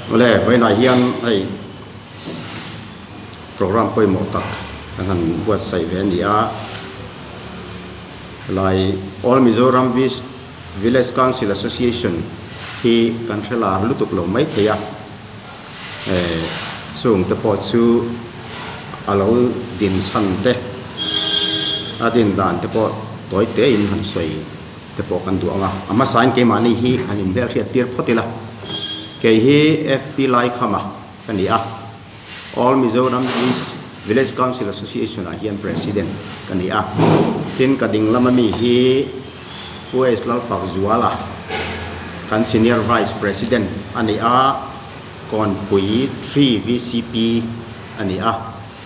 Awle, vawiinah hian hei program pawimawh tak kan han buatsaih ve a ni a, helai All Mizoram Village Council Association hi kan hre lar lutuk lo maithei a, Chung te pawh chu a lo din chhan te, a din dan te pawh tawi te in han sawi te pawh kan duh ang a. A hmasain keimahni hi han inhmelhriat tir phawt ila. Kei hi FP Laikhama ka ni a, All Mizoram Village Council Association ah hian President ka ni a. Tin, ka ding lama mi hi Pu H Lalfakzuala kan Senior Vice President a ni a. Kawnpui Tree VCP a ni a,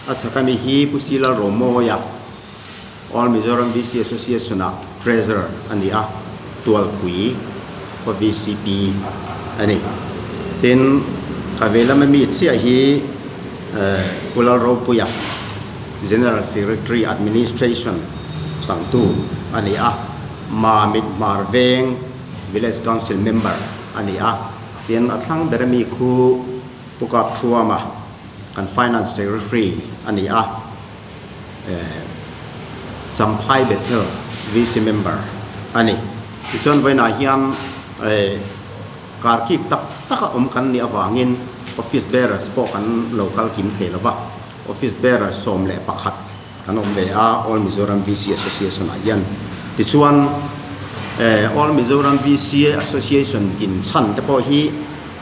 a chhak ami hi Pu Silal Romawia, All Mizoram VC Association-ah Treasurer a ni a, Tualpui khua VCP a ni. Tin, ka vei lama mi chiah hi Pu Lalropuia, General Secretary Administration changtu a ni a, Mamit Hmar Veng Village Council Member a ni a. Tin, a thlang ber ami khu Pu Kap Thuama, kan Finance Secretary a ni a, Champhai Bethel VC member a ni. Tichuan vawiinah hian karkik tak tak a awm kan nih avangin Office Bearers pawh kan lo kal kim thei lo va, Office Bearers 11 Kan awm ve a, All Mizoram VC Association ah hian. Tichuan All Mizoram VC Association din chhan te pawh hi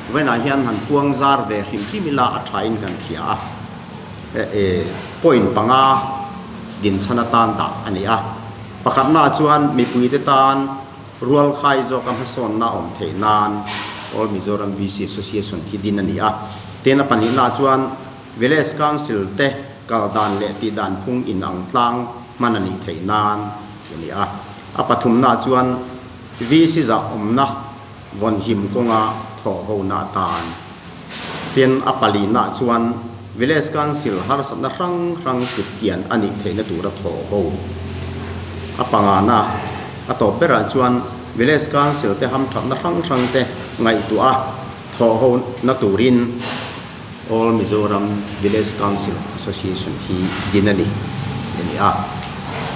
vawiinah hian han puang zar ve hrim hrim ila a thain kan hria a. Point panga din chhan atan dah a ni a. Pakhatnaah chuan mipuite tan rualkhai zawka hmasawnna awm theih nan All Mizoram VC Association khi din a ni a. Tin a pahnihnaah chuan Village Council te kal dan leh tih dan phung in ang tlang hman a nih theih nan a ni a. A pathumna chuan VC zah awmna vawnhim kawnga thawh hona atan. Tin, a palina chuan Village Council harsatna hrang hrang sut pian a nih theihna tura thawh ho. A pangana, a tawp berah chuan Village Council te hamthatna hrang hrang te ngaihtuah a thawh hona turin, All Mizoram Village Council Association hi din a ni a ni a.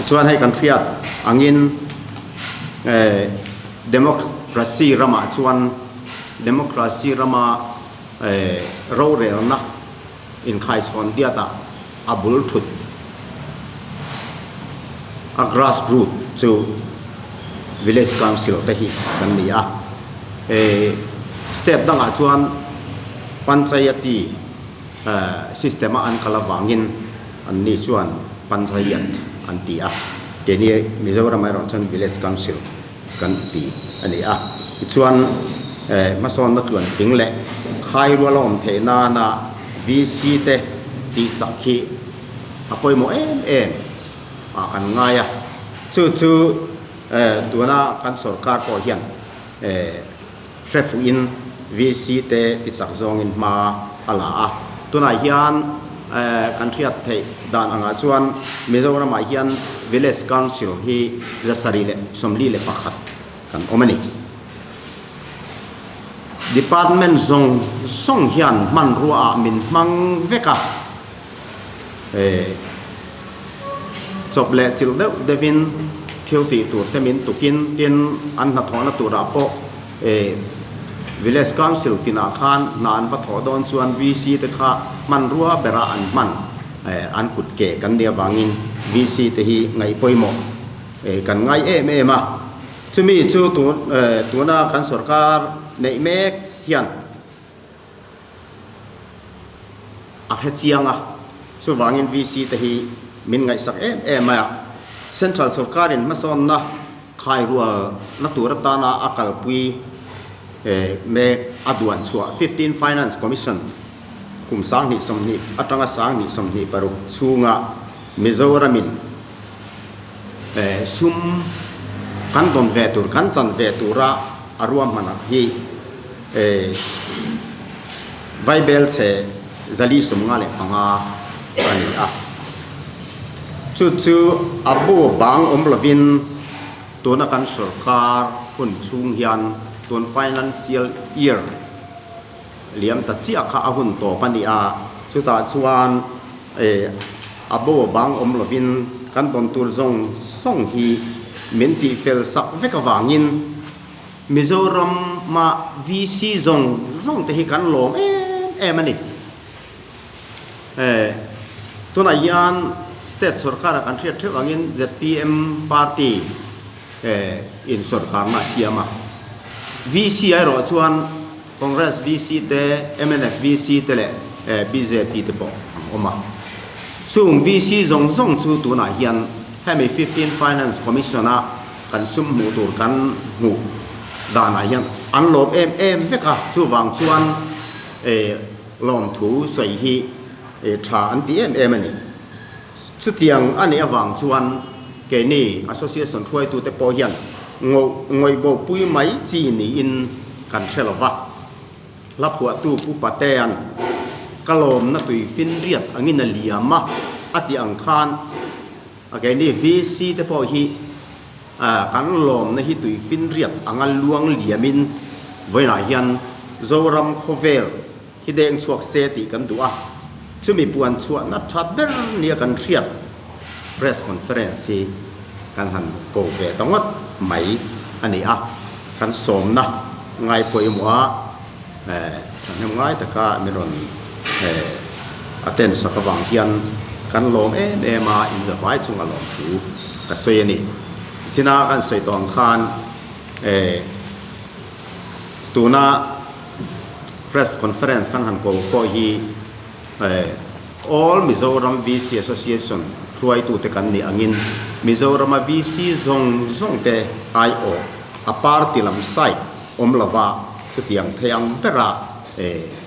Tichuan hei kan hriat angin Democracy ramah chuan Democracy rama rorelna inkhaichhawn diatah a bul thut a grass root chu Village Council te hi kan ni a. State dangah chuan Panchayati system a an kal avangin anni chuan Panchayat an ti a, keini Mizoram erawh chuan Village Council kan ti a ni a. Tichuan hmasawnna tluan tling leh khai rual a awm theih nana VC te tih chak hi a pawimawh em em ah kan ngai a, chu chu tuna kan sorkar pawh hian hre fuhin VC te ti chak zawngin hma a la a. Tunah hian kan hriat theih dan angah chuan Mizoramah hian Village Council hi 741 kan awm a ni. Department zawng zawng hian hmanrua ah min hmang vek a, chawp leh chilh deuh deuhin thil tih tur te min tukin tin an hnathawhna turah pawh Village Council tinah khan hna an va thawh dawn chuan VC te kha hmanrua bera an hman an kut ke kan nih avangin VC te hi ngaih pawimawh kan ngai em em a. Chumi chu tuna kan sorkar neih mek hian A hre chiang a, chuvangin VC te hi min ngaihsak em em mai a. Central sorkarin hmasawnna khairual na tur atana a kalpui mek a duan chhuah Fifteen Finance Commission kum 2020 atanga 2026 chhunga Mizoramin sum kan dawn ve tur, kan chan ve tura a ruahmanah hi Vaibel chhe 455 a ni a. Chu chu a bu bang awm lovin tuna kan sorkar hun chhung hian tun financial year. liam ta chiah kha a hun tawp a ni a, chutah chuan a bo a bang awm lovin kan dawn tur zawng zawng hi min tihfel sak vek avangin Mizoram-a VC zawng zawng te hi kan lawm em em a ni. Tunah hian state sorkara kan hriat theuh angin zpm party in sorkarna a siam a. VC erawh chuan Congress VC te, mnf VC te leh bjp te pawh an awm a. Chung VC zawng zawng chu tunah hian hemi Fifteen Finance Commission a kan sum hmuh tur kan hmuh danah hian an lawm em em vek a. Chuvang chuan Lawmthu sawi hi tha an ti em em a ni. Chutiang a nih avang chuan keini Association hruaitute pawh hian ngawih bopui mai chi niin kan hre lo va. Hla phuahtu Pu Patea'n ka lawmna tui finriat angin a liam a a tih ang khan a keini VC te pawh hi Kan lawmna hi tui finriat anga luang liamin vawiinah hian Zoram khawvel hi deng chhuak se tih kan duh a, chumi puan chhuahna tha ber nia kan hriat press conference hi kan han ko ve ta ngawt mai a ni a, kan sawmna ngai pawimawh a thahnem ngai taka min rawn attend sak avang hian kan lawm em em a, inzavai chunga lawmthu ka sawi a ni. Tichina kan sawi tawh ang khan tuna press conference kan han ko pawh hi All Mizoram VC Association hruaitute kan nih angin Mizorama VC zawng zawng te aiawh a party lam side awm lova chutiang thei ang bera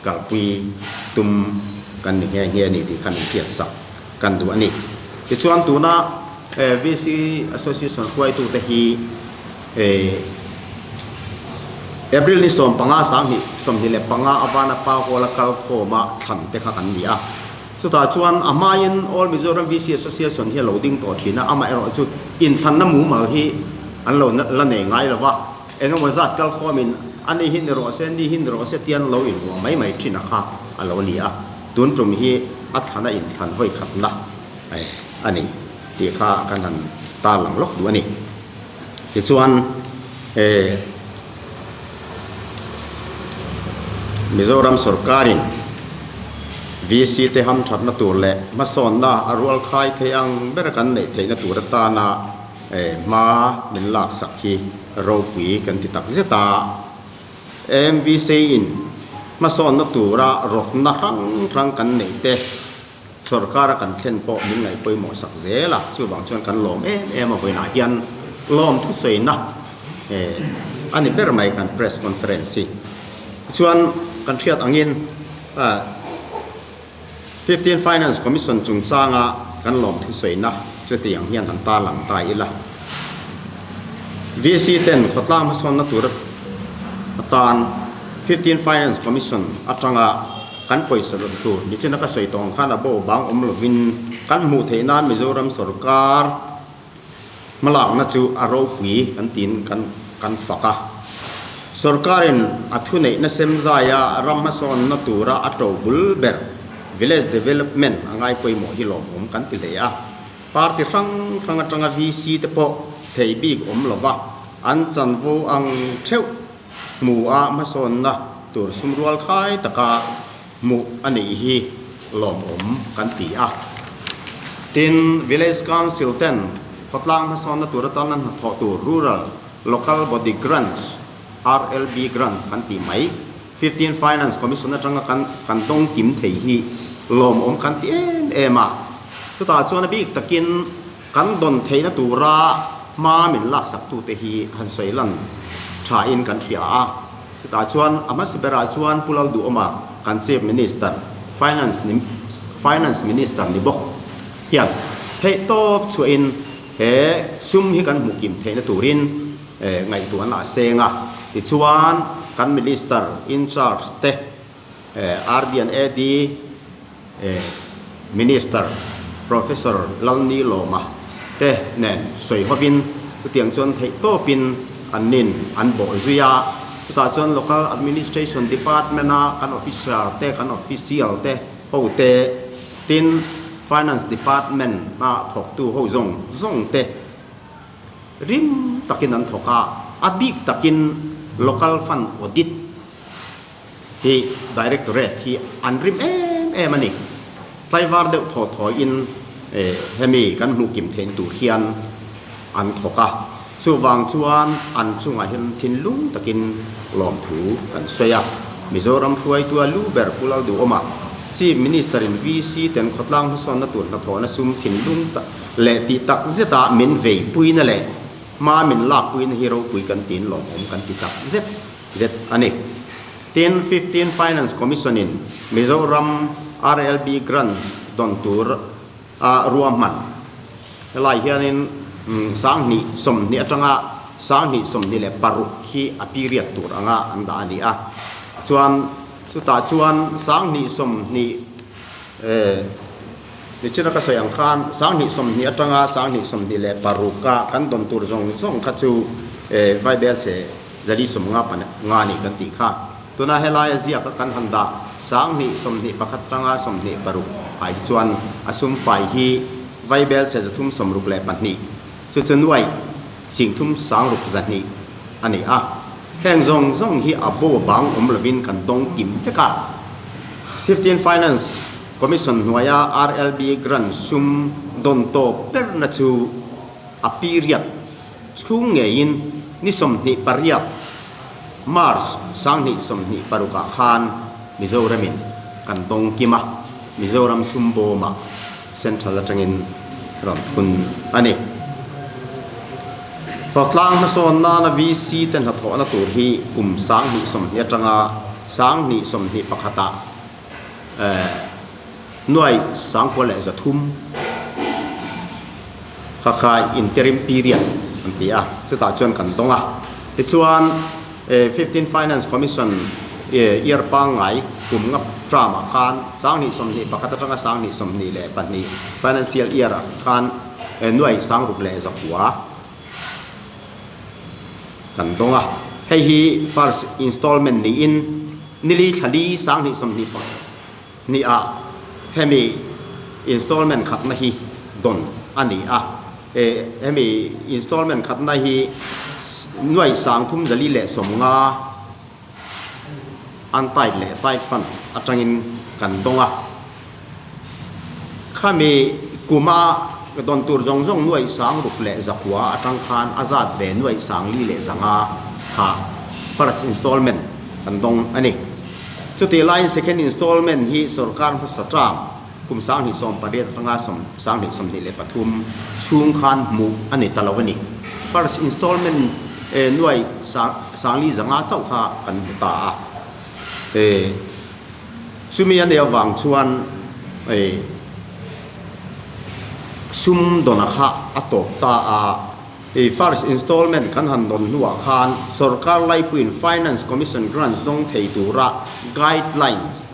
kalpui tum kan ni nghe nghe a ni tih khan inhriat sak kan duh a ni. Tichuan tuna VC Association hruaitute hi April ni 15 2025 avana pa Hall-a kal khawma thlan te kha kan ni a. Chutah chuan a hmain All Mizoram VC Association hi a lo ding tawh thin a, amaherawh chu inthlanna mumal hi an lo la nei ngai lo va. Engemaw zat kal khawmin a ni hi ni rawh se, ni hi ni rawh se tian lo invuah mai mai thin a kha a lo ni a. Tun tum hi a thlana inthlan vawi khatna a ni tih kha kan han tarlang lawk duh a ni. Tichuan Mizoram sorkarin VC te hamthatna tur leh hmasawnna a rualkhai thei ang ber kan neih theihna tur atana Hma min laksak hi ropui kan ti tak zet a, MVC in hmasawnna tura rawtna hrang hrang kan neih te sawrkara kan thlen pawh min ngaih pawimawh sak zel a, chuvang chuan kan lawm em em a, vawiinah hian lawm thusawiina a ni ber mai kan press conference hi. Tichuan kan hriat angin Fifteen Finance Commission chungchanga kan lawm thusawiina chutiang hian han tarlang ta ila. VC ten khawtlang hmasawnna tur atan Fifteen Finance Commission atanga kan pawisa rawn tur nichina ka sawi tawh ang khan a bo bang awm lovin kan hmuh theih nan Mizoram sorkar Hmalakna chu a ropui kan tiin kan kan fak a. Sorkarin a thuneihna semzaia ram hmasawnna tura a to bul ber Village Development a ngai pawimawh hi lawmawm kan ti hle a. Party hrang hrang atanga VC te pawh thlei bik awm lova an chanvo ang theuh hmu a hmasawnna tur sumrual khai taka hmuh a nih hi lawmawm kan ti a. Tin, Village Council ten khawtlang hmasawnna tur atana hnathawh tur Rural Local Body Grants, RLB Grants kan tih mai, Fifteen Finance Commission atanga kan kan dawng kim thei hi lawmawm kan ti em em a. Chutah chuan a bik takin kan dawn theihna tura hma min laksaktute hi han sawi lan thain kan hria a. Chutah chuan a hmasa berah chuan Pu Lalduhawma kan Chief Minister, Finance ni Finance Minister ni bawk hian theihtawp chhuahin he sum hi kan hmuh kim theihna turin ngaihtuahna a seng a. Tichuan kan Minister in charge te RD and AD Minister Professor Lalnilawma te nen sawi hovin chutiang chuan theihtawpin an nin an bawh zui a. Chutah chuan Local Administration Department a kan officer te, kan official te ho te, tin Finance Department a thawktu ho zawng zawng te rim takin an thawk a, a bik takin Local Fund Audit hi Directorate hi an rim em em a ni. Tlaivar deuh thaw thawiin hemi kan hmuh kim theihna tur hian an thawk a, chuvang chuan an chungah hian thinlung takin lawmthu kan sawi a. Mizoram hruaitua lu ber Pu Lalduhawma, Chief Minister in VC ten khawtlang hmasawnna tur hnathawhna sum thinlung leh tih tak zeta min veipuina leh hma min lakpuina hi ropui kan tiin lawmawm kan ti tak zet zet a ni. Tin, 15 Finance Commission in Mizoram RLB Grants dawn tur a ruahman. Helai hianin 20 20 atanga 20 26 hi a period tur anga an dah a ni a. Chuan chutah chuan 20 20 Nichina ka sawi ang khan 20 20 atanga 20 26 a kan dawn tur zawng zawng kha chu Vaibel chhe Zali 50 pan nga ni kan tih kha. Tuna helaia ziaka kan han dah 20 21 tanga 26 ai chu chuan a sum fai hi Vaibel chhe 362 chu chu nuai 30 6 2 a ni a. Heng zawng zawng hi a bo bang awm lovin kan dawng kim vek a. 15 Finance Commission hnuaia RLB grant sum dawn tawp berna chu a period Chhung ngeiin ni 28, March 2026 ah khan Mizoramin kan dawng kim a, Mizoram Sumbawmah Central atangin rawn thun a ni. Khawtlang hmasawn nana VC te hnathawhna tur hi kum 2020 atanga 2021 ah Nuai 93 kha kha interim period an ti a, chutah chuan kan dawng a. Tichuan 15 Finance Commission year pangngai kum nga term ah khan 2021 atanga 2022 financial year ah khan nuai 69 kan dawng a. Hei hi first installment niin nili thla li 2020 Ni a, hemi installment khatna hi dawn a ni a. E, hemi installment khatna hi nuai 3450 an type leh type fund atangin kan dawng a. Khami kuma dawn tur zawng zawng nuai 6900 atang khan a zat ve nuai 4500 kha first installment kan dawng a ni. Chutih laiin second installment hi sorkar hmasa term kum 2018 atanga 2023 chhung khan hmuh a ni ta lo a ni. First installment nuai 4500 chauh kha kan hmu ta a. Chumi a nih avang chuan sum dawna kha a tawp ta a. I first installment kan han dawn hnuah khan sorkar laipuiin Finance Commission grants dawng thei tura guidelines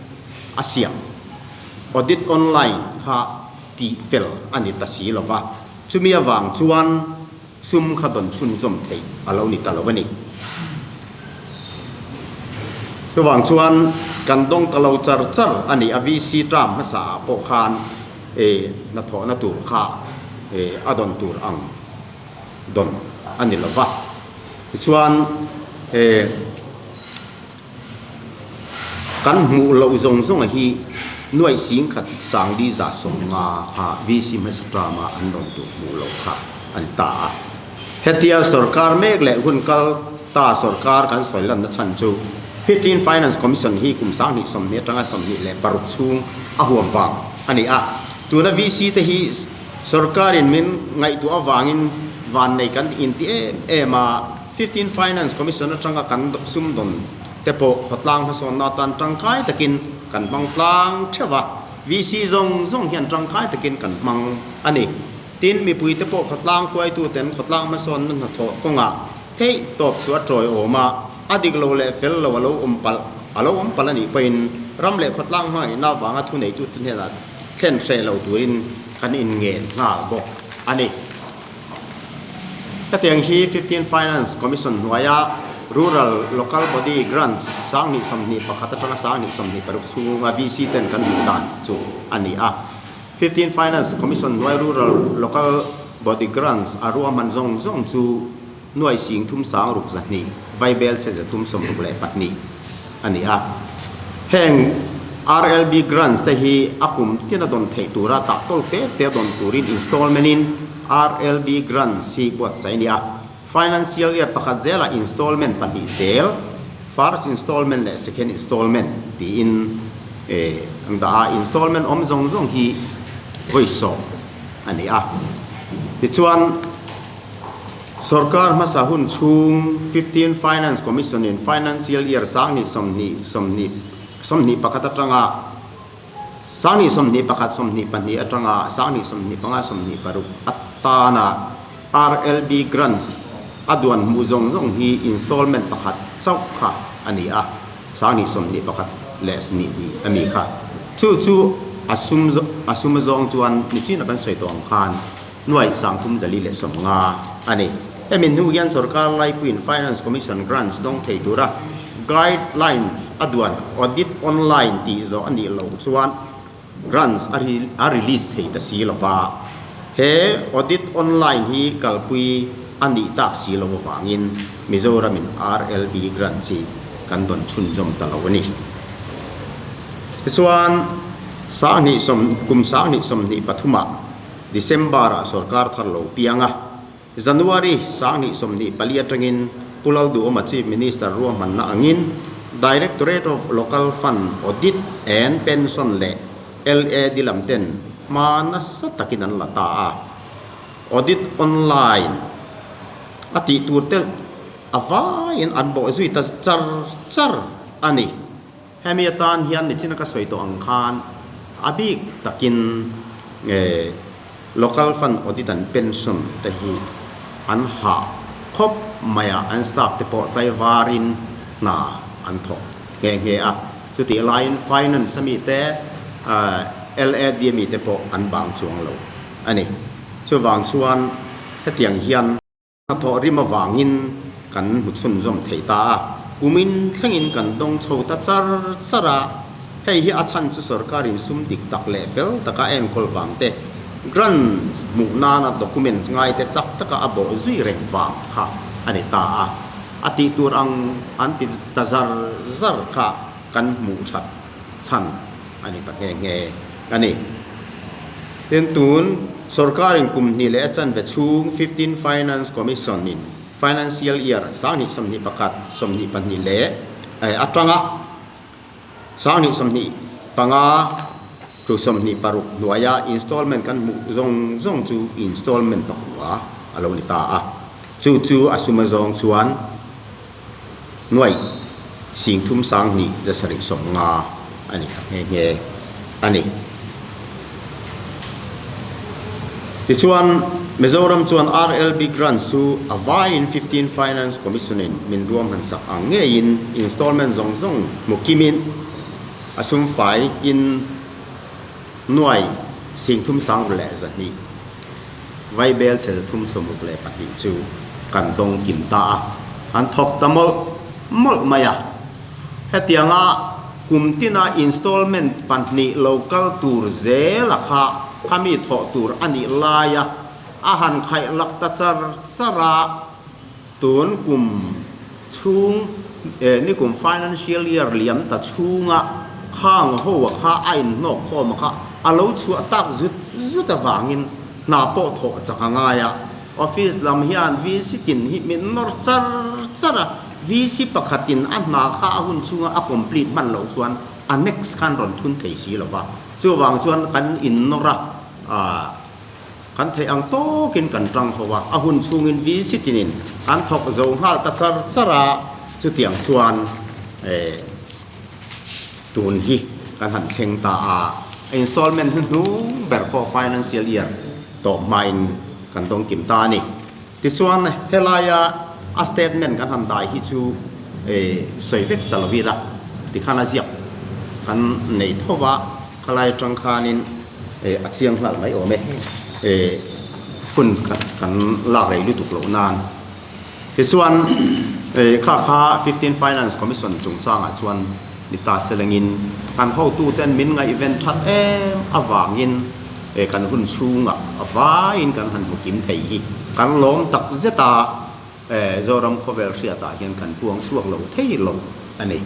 a siam audit online kha tih fel a ni ta si lo va, chumi avang chuan sum kha dawn chhunzawm theih a lo ni ta lo a ni. Chuvang chuan kan dawng ta lo char char a ni a, VC term hmasa ah pawh khan hnathawhna tur kha a dawn tur ang dawn a ni lo va. Tichuan kan hmuh loh zawng zawng hi nuaih 10 450 kha VC hmasa term-a an dawn tur hmuh loh kha a ni ta a. Hetia sorkar mek leh hun kal ta sorkar kan sawi lanna chhan chu 15 Finance Commission hi kum 2020 atanga 26 chhung a huam vang a ni a. Tuna VC te hi sorkarin min ngaihtuah avangin vannei kan inti em em a, 15 Finance Commission atanga kan sumdawn te pawh khawtlang hmasawnna atan tangkai takin kan hmang tlang theuh a, VC zawng zawng hian tangkai takin kan hmang a ni. Tin, mipuite pawh khawtlang hruaituten khawtlang hmasawnna hnathawh kawngah theih tawp chu a tawi awm a, a dik lo leh fel lo a lo awm palh a lo awm palh a nih pawhin ram leh khawtlang hmangaihna avanga thuneitute hnenah thlen hreh lo turin kan inngen nghal bawk a ni. Hetiang hi 15 Finance Commission hnuaia. Rural Local Body Grants 2021 atanga 2026 chhunga VC ten kan hmuh dan chu a ni a. 15 Finance Commission hnuai Rural Local Body Grants a ruahman zawng zawng chu nuai sing thum sang ruk zahnih, vaibel chhe zathum 64 a ni a. Heng RLB Grants te hi a kum tin a dawn theih tura tah tawl te te dawn turin installment in RLB Grants hi buatsaih a ni a. Financial year pakhat zelah installment pahnih zel, first installment leh second installment tiin an dah a, installment awm zawng zawng hi vawi sawm a ni a. Tichuan, sorkar hmasa hun chhung 15 Finance Commission in financial year sanghnih sawmhnih sawmhnih sawmhnih pakhat atanga 2021 22 atanga 2025 26 atana RLB Grants a duan hmuh zawng zawng hi installment pakhat chauh kha a ni a, 2021 leh 22 a mi kha. Chu chu a sum a sum zawng chuan nichin a kan sawi tawh ang khan nuaih 350 a ni. Hemi hnu hian sorkar laipuiin Finance Commission Grants dawng thei tura guidelines a duan audit online tih zawh a nih loh chuan grants a release thei ta si lo va. He audit online hi kalpui a nih tak si lo avangin Mizoramin RLB grants hi kan dawn chhunzawm ta lo a ni. Tichuan, 20 kum 2023 ah December-ah sorkar thar lo piang a, January 2024 atangin Pu Lalduhawma Chief Minister ruahmanna angin Directorate of Local Fund Audit and Pension leh LAD lam ten hma nasa takin an la ta a. Audit online a tih tur te a vaiin an bawh zui ta char char a ni. Hemi atan hian nichina ka sawi tawh ang khan a bik takin Local Fund Audit and Pension te hi an hah khawp mai a, an staff te pawh tlaivarin hna an thawk nghe nghe a. Chutih laiin Finance a mite LAD a mite pawh an bang chuang lo a ni. Chuvang chuan hetiang hian. Hnathawh rim avangin kan hmu chhunzawm thei ta a, kumin thlengin kan dawng chho ta char char a, hei hi a chhan chu sorkarin sum dik tak leh fel taka a enkawl vang te, grant hmuh nana documents ngai te chak taka a bawh zui reng vang kha a ni ta a, a tih tur ang an ti ta zar zar kha kan hmuh that chhan a ni ta nghe nghe a ni. Tin, tun sorkarin kum hnih leh a chanve chhung 15 Finance Commission in Financial Year 2021, 22 leh atanga 2025 to 26 hnuaia installment kan hmuh zawng zawng chu installment pakua a lo ni ta a. Chu chu a sum azawng chuan nuaih sing thum sang hnih za sarih sawmnga a ni ta nghe nghe a ni. Tichuan, Mizoram chuan RLB Grant chu a vaiin 15 Finance Commission-in min ruahman sak ang ngeiin installment zawng zawng hmu kimin a sum fai in nuai sing thum sang leh zahnih Vaibel chhe 362 chu kan dawng kim ta a, kan thawk ta mawlh mawlh mai a. Hetianga kum tina installment pahnih lo kal tur zela kha khami thawh tur a nih laia a han khaih lak ta char char a, tun kum chhung nikum financial year liam ta chhunga khang ho a kha a inhnawk khawm a kha a lo chhuah tak zut zut avangin hna pawh thawh chak a ngai a. Office lam hian VC tin hi min nawr char char a, VC pakhatin a hna kha a hun chhunga a complete hman loh chuan a next khan rawn thun thei si lo va, chuvang chuan kan innawr a, Kan theih ang tawkin kan tang ho a, a hun chhungin VC tinin an thawk zo nghal ta char char a, chutiang chuan tun hi kan han thleng ta a, installment hnuhnung ber pawh financial year tawp hmain kan dawng kim ta a ni. Tichuan helaia a statement kan han dai hi chu sawi vek ta lo ila tikhan a ziak kan nei tho va, khalai atang khanin a chiang nghal mai awm e, hun kan lak rei lutuk loh nan. Tichuan. Kha kha Fifteen Finance Commission chungchangah chuan ni ta selengin kan hotuten min ngaihven that em avangin kan hun chhungah a vaiin kan han hmu kim thei hi kan lawm tak zet a, Zoram khawvel hriatah hian kan puang chhuak lo thei lo a ni.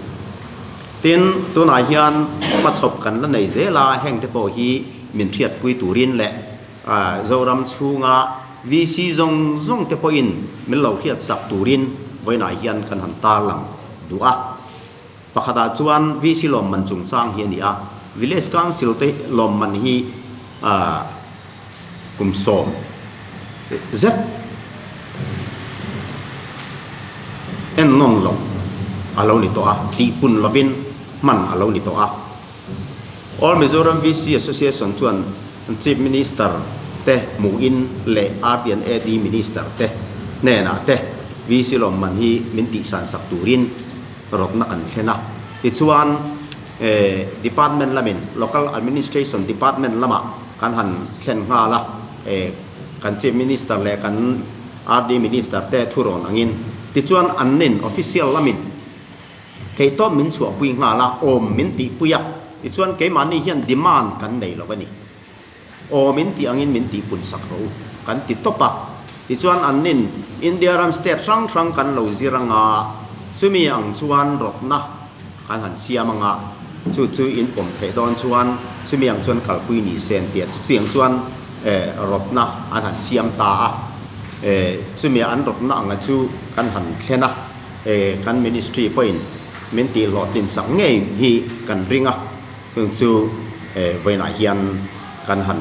Tin, tunah hian hmachhawp kan la nei zel a, hengte pawh hi min hriatpui turin leh Zoram chhunga VC zawng zawng te pawhin min lo hriatsak turin vawiinah hian kan han tarlang duh a. Pakhatah chuan VC lawmman chungchang hi a ni a, Village Council te lawmman hi kum 10 zet ennawn loh a lo ni tawh a, tihpun lovin hman a lo ni tawh a. All Mizoram VC Association chuan Chief Minister te hmuhin leh RD and AD Minister te hnenah te VC lawmman hi min tihsan sak turin rawtna kan thlen a. Tichuan Department lamin Local Administration Department lamah kan han thlen nghal a, kan Chief Minister leh kan RD Minister te thurawn angin. Tichuan annin Official lamin Theihtawp min chhuahpui nghal a, awm min tihpui a, tichuan keimahni hian demand kan nei lo a ni. Aw min tih angin min tihpun sak rawh u, kan ti tawp a. Tichuan annin India ram state hrang hrang kan lo zir anga, chumi ang chuan rawtna kan han siam anga, chu chu in pawm theih dawn chuan chumi ang chuan kalpui ni se an ti a, chutiang chuan rawtna an han siam ta a, chumi an rawtna anga chu kan han thlen a. Kan ministry pawhin min tih hlawhtlin sak ngei hi kan ring a, chung chu vawiinah hian kan han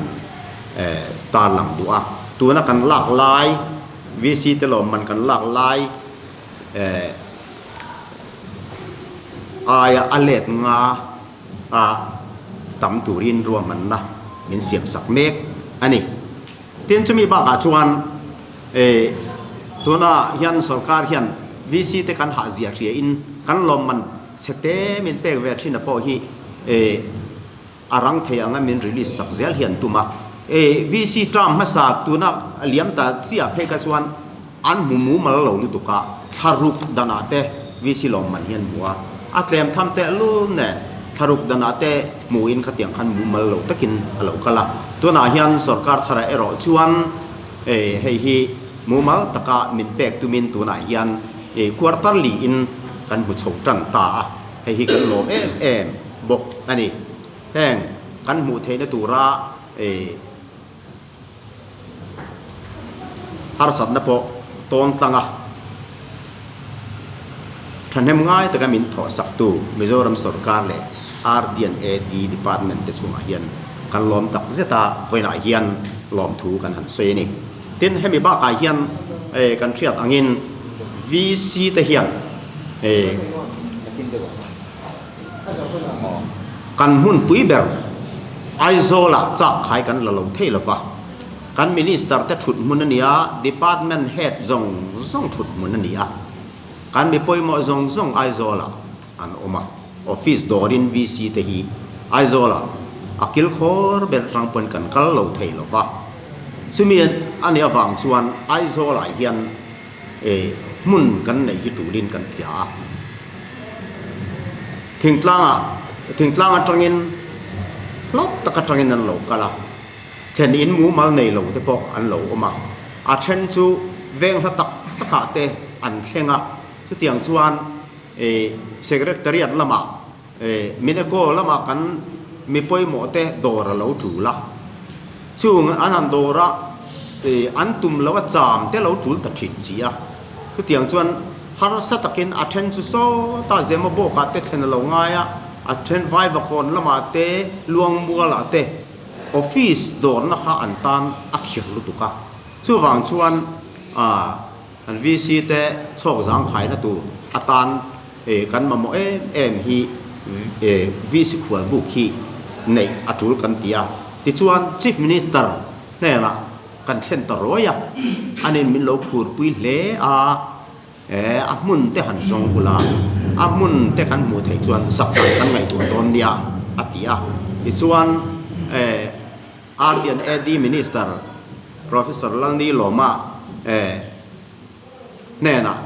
tarlang duh a. Tuna kan lak lai, VC te lawmman kan lak lai aia a let nga a tam turin ruahmanna min siam sak mek a ni. Tin, chumi bakah chuan tuna hian sorkar hian VC te kan hah zia hria in kan lawmman chhe te min pek ve thin a pawh hi a rang thei anga min release sak zel hi an tum a. VC term hmasa tuna liam ta chiah phei kha chuan an hmu mumal lo lutuk a, thlaruk danah te VC lawmman hi an hmu a, a tlem tham tehlul nen thlaruk danah te hmuin khatiang khan mumal lo takin a lo kal a. Tunah hian sorkar tharah erawh chuan hei hi mumal taka min pek tumin tunah hian quarter liin kan hmu chho tan ta a, hei hi kan lawm em em bawk a ni. Heng kan hmuh theihna tura Harsatna pawh tawn tlang a, thahnem ngai taka min thawhsaktu Mizoram sorkar leh RD and AD department te chungah hian kan lawm tak zet a, vawiinah hian lawmthu kan han sawi a ni. Tin, hemi bakah hian kan hriat angin VC te hian Kan hmunpui ber Aizawl-ah chak khai kan la lo thei lo va, kan Minister te thut hmun a ni a, Department Head zawng zawng thut hmun a ni a, kan mi pawimawh zawng zawng Aizawl-ah an awm a, Office dawrin VC te hi Aizawl-ah a kilkhawr ber atang pawn kan kal lo thei lo va, chumi a nih avang chuan Aizawl-ah hian hmun kan neih hi tulin kan hria a. Thingtlangah thingtlang atangin hlauh tak atangin an lo kal a, thlen in mumal nei lo te pawh an lo awm a, a then chu veng hla tak takah te an thleng a, chutiang chuan ih secretariat lamah ih Mineko lamah kan mi pawimawh te dawr a lo tul a, chung an han dawr a ih an tum lo a cham te lo tul ta thin chi a, chutiang chuan. Harsa takin a then chu sawta Zemabawkah te thlen a lo ngai a, a then Vaivakawn lamah te, Luangmualah te office dawrna kha an tan a khir lutuk a. Chuvang chuan an VC te chhawk zangkhaina tur atan kan mamawh em em hi VC khualbuk hi neih a tul kan ti a. Tichuan Chief Minister hnenah Kan thlen ta ruai a, anin min lo phurpui hle a, e, a hmun te han zawng bula, a hmun te kan hmuh theih chuan sak dan kan ngaihtuah dawn nia, a ti a. Tichuan, e, RD and AD Minister Professor Lalni Lawma, e, hnenah.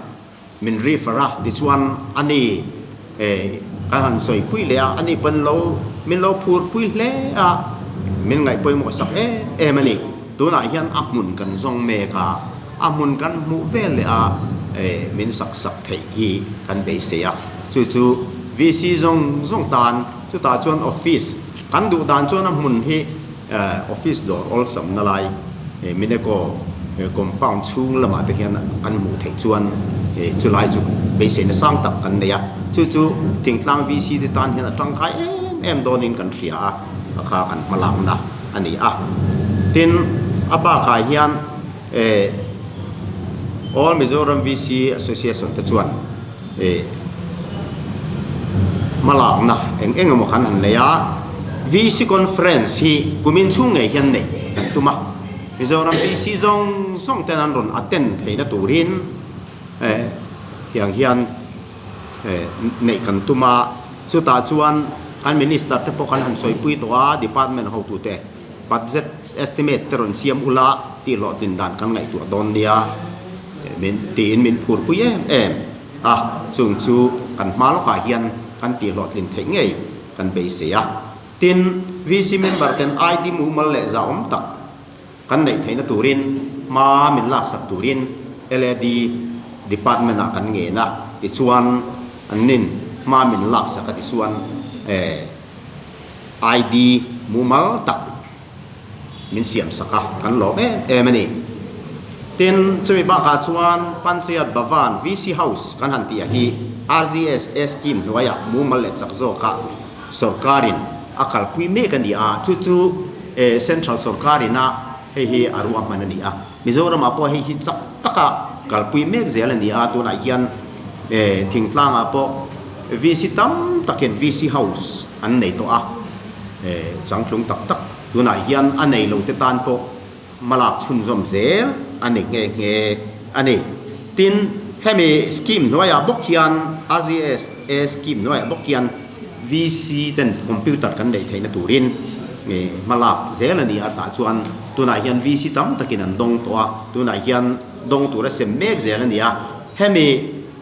min refer a, tichuan ani kan han sawi pui leh a, ani pawn lo min lo phur pui hle a, min ngaih pawimawh sak em em a ni. Tunah hian a hmun kan zawng mek a, a hmun kan hmuh vel leh a min sak sak theih hi kan beisei a, chu chu VC zawng zawng tan chutah chuan office kan duh dan chuan a hmun hi Office dawr awlsam na lai Mineco compound chhung lamah te hian kan hmuh theih chuan chu lai chu beiseina sang tak kan nei a, chu chu thingtlang VC te tan hian a tangkai em em dawnin kan hria a, a kha kan hma lakna a ni a. Tin, a bakah hian All Mizoram VC Association te chuan hma lakna eng eng emaw khan han nei a, VC Conference hi kumin chhung ngei hian neih kan tum a, Mizoram VC zawng zawng ten an rawn attend theihna turin tiang hian neih kan tum a, chutah chuan kan Minister te pawh kan han sawipui tawh a, Department hotute budget estimate te rawn siam ula tih hlawhtlin dan kan ngaihtuah dawn nia min tiin min phurpui em em a, chung chu kan hma lawkah hian kan tih hlawhtlin theih ngei kan beisei a. Tin, VC member ten ID mumal leh zahawm tak kan neih theihna turin hma min laksak turin LAD department ah kan ngen a, tichuan an nin hma min laksak a tichuan eh ID mumal tak min siam sak a, kan lawm em em a ni. Tin, chumi bakah chuan Panchayat Bhavan, VC House kan han tih a hi RGSA scheme hnuaiah mumal leh chak zawka sorkarin a kalpui mek a ni a, chu chu Central sorkarin a hei hi a ruahman a ni a. Mizoramah pawh hei hi chak taka kalpui mek zel a ni a, tunah hian thingtlangah pawh VC tam takin VC House an nei tawh a, changtlung tak tak tunah hian a nei lo te tan pawh hmalak chhunzawm zel a ni nghe nghe a ni. Tin, hemi scheme hnuaiah bawk hian RGSA scheme hnuaiah bawk hian VC ten computer kan neih theihna turin hmalak zel a ni a, tah chuan tunah hian VC tam takin an dawng tawh a, tunah hian dawng tura sem mek zel a ni a, hemi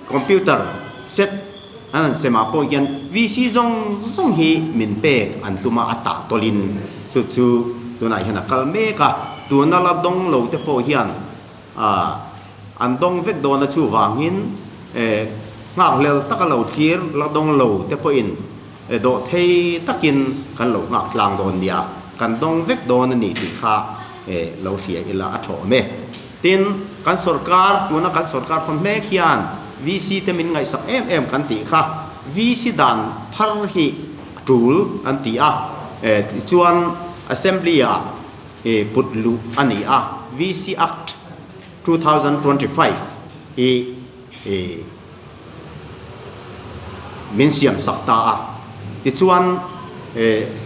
computer set An han semah pawh hian VC zawng zawng hi min pek an tum a, a tah tawlhin chu chu tunah hian a kal mek a, tuna la dawng lo te pawh hian an dawng vek dawn a, chuvangin nghakhlel taka lo thlir la dawng lo te pawhin dawh thei takin kan lo nghak tlang dawn nia, kan dawng vek dawn a ni tih kha lo hria ila a thawh awm e. Tin, kan sorkar, tuna kan sorkar hawn hmek hian VC te min ngaihsak em em kan tih kha VC dan thar hi a tul an ti a, tichuan Assembly ah put luh a ni a, VC Act 2025 hi min siam sak ta a, tichuan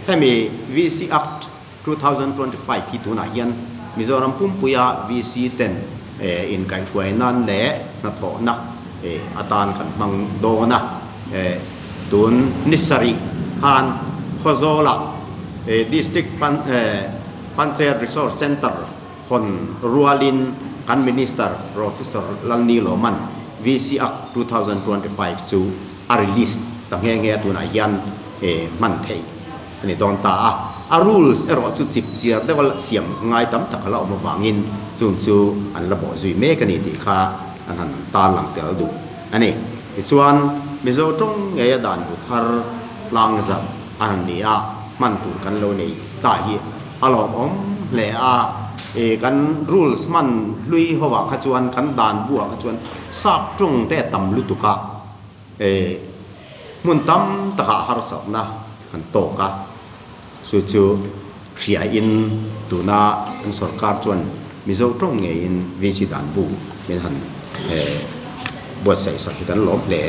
hemi VC Act 2025 hi tunah hian Mizoram pumpuia VC ten inkaihhruai nan leh hnathawhna atan kan hmang dawn a. Tun ni sarih khan Khawzawlah District Panchayat Resource Centre hawn rualin kan Minister Professor Lalniloman VC Act 2025 chu a release ta nghe nghe a, tunah hian hman theih a ni dawn ta a, a rules erawh chu chip chiar deuha siam ngai tam tak a la awm avangin chung chu an la bawh zui mek a ni tih kha an han tarlang tel duh a ni. Tichuan, Mizo tawng ngeia dan bu thar tlang zat a han ni a, hman tur kan lo nei ta hi a lawmawm hle a, kan rules hman hlui hovah kha chuan kan dan buah kha chuan sap tawng te a tam lutuk a, Hmun tam takah harsatna an tawk a, chu chu hriain tuna an sorkar chuan Mizo tawng ngeiin VC dan bu min han buatsaih sak hi kan lawm hle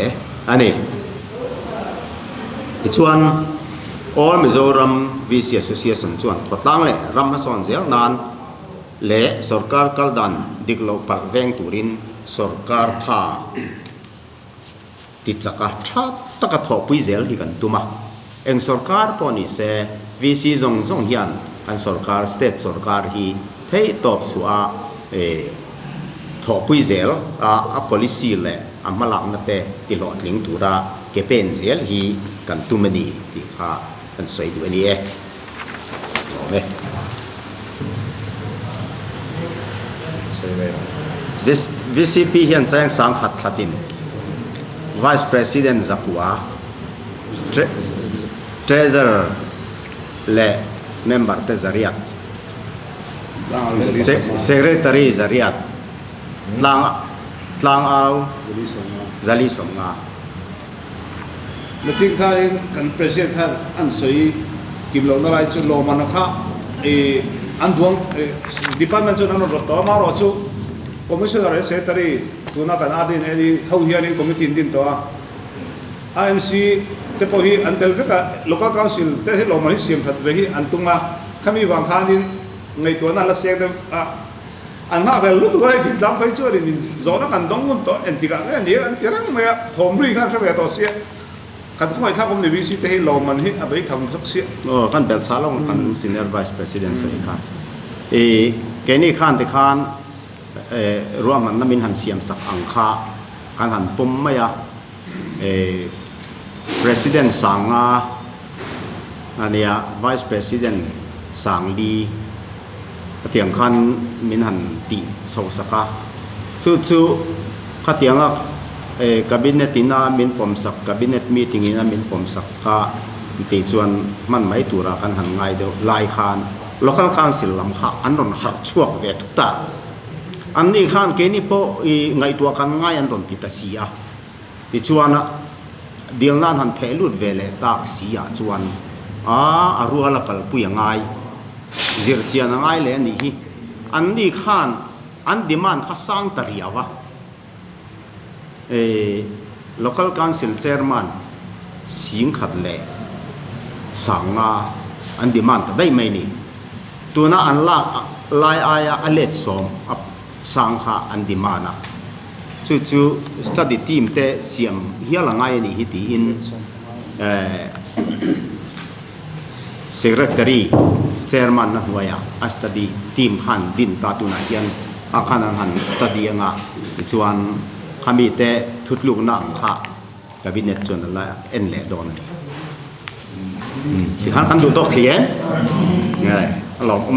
a ni. Tichuan All Mizoram VC Association chuan khawtlang leh ram hmasawn zel nan leh sorkar kal dan dik loh palh veng turin sorkar tha Ti chaka tha taka thawhpui zel hi kan tum a, eng sorkar pawh ni se VC zawng zawng hian kan sorkar, state sorkar hi theihtawp chhuah a thawhpui zel a, a policy leh a hmalakna te tihlawhtling tura ke pen zel hi kan tum a ni tih kha kan sawi duh a ni e. Lawm e. VCP hian cheng sangkhat thlatin Vice President Zakua, Treasurer leh member te zariat, Secretary zariat, Tlangau Zali Sawmnga. Nachin khanin kan President khan an sawi kim lohna lai chu lawmana kha i an duang department chuan an rawn rawt tawh a, amaherawh chu Commissioner leh Secretary tuna kan adin eni ho hianin committee an din tawh a, IMC te pawh hi an tel vek a, Local Council te hi lawmman hi siam that ve hi an tum a, khami vang khanin ngaihtuahna an la seng deuh a. An nghakhlel lutuk a, hei thingtlang phei chuanin min zawhna kan dawng ngun tawh, engtikah nge ni an ti reng mai a, thawm ri khan hre ve tawh sia, kan khawngaihthlak awm ni VC te hi lawmman hi a bei tham hlawk sia. Aw, kan belh chah lo kan Senior Vice President sawi kha. I keini khan tikhan ruahmanna min han siam sak ang kha kan han pawm mai a, President Sanga a nia, Vice President Sangli khatiang khan min han tih chho sak a, chu chu khatianga Cabinet in a min pawm sak, Cabinet meeting in a min pawm sak ka tih chuan hman mai tura kan han ngai deuh lai khan Local Council lam kha an rawn harh chhuak ve thut a, anni khan keini pawh i ngaihtuah kan ngai an rawn ti ta si a. Tichuan a dil nan han theh lut ve leh tak si ah chuan a a rual a kalpui a ngai, zirchian a ngai leh a nih hi. Anni khan an demand kha sang ta riau a, e Local Council Chairman singkhat leh sanga an demand ta daih mai ni. Tuna an lak lai aia a let sawm a sang kha an demand a. Chu chu study team te siam hial a ngai a nih hi tiin Secretary Chairman na hnuaiah a study team khan din ta tunah hian a khan an han study anga tichuan khami te thutlukna ang kha Cabinet chuan a la en leh dawn a ni. Tikhan kan duh tawk thei em? A lawmawm.